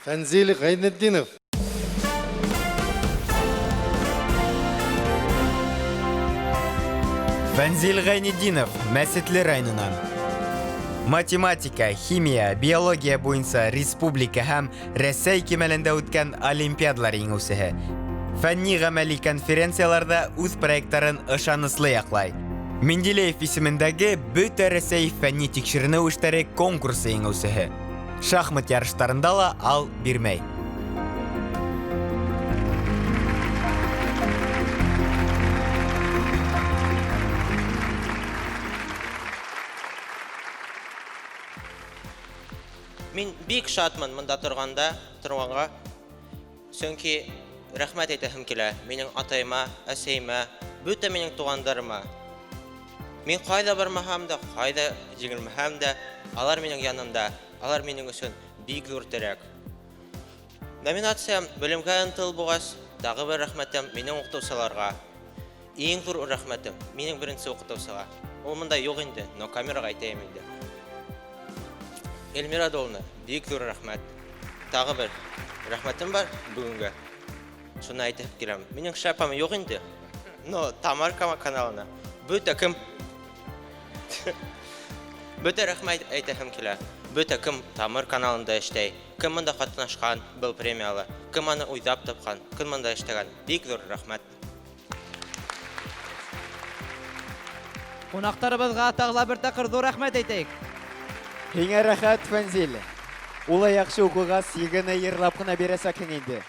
Фәнзил Гайнетдинов. Фәнзил Гайнетдинов, Мәсетле районынан. Математика, химия, биология буйынса республика һәм Рәсәй кимәлендә үткән олимпиадалар еңүсеһе. Фәнни-гамәли конференцияләрдә үз проектларын ышаныслы яклай. Менделеев исемендәге Бөтә Рәсәй фәнни тикшеренү эшләре конкурсы еңүсеһе. Шахмат ярыштарында ла ал бирмәй. Мин бик шатмын монда торганда, торганга. Чөнки рәхмәт әйтәһем килә минем атайыма, әсәемә, бөтә минем тугандарыма. Мин кайда бармаһам да, кайда җиңелмәһәм дә, алар минем янымда, алар минем өчен бик зур терәк. Номинациям белемгә ынтыл булгач, тагы бер рәхмәтем минем укытучыларга. Иң зур рәхмәтем минем беренче укытучыга. Ул монда юк инде, но камерага әйтәем инде. Эльмира Долна, бик зур рәхмәт. Тагы бер рәхмәтем бар бүгенгә. Шуны әйтеп киләм. Минем шляпам юк инде. Но Тамар каналына бөтә кем Бөтә рәхмәт әйтәһем килә. Бөтә кем Тамыр каналында эшләй, кем монда катнашкан был премиялы, кем аны уйлап тапкан, кем монда эшләгән. Бик зур рәхмәт. Кунакларыбызга тагы да бер тапкыр зур рәхмәт әйтәйек. Һиңә рәхәт, Фәнзил. Улай яхшы укыгач, егене йырлап кына бирәсәкһең инде.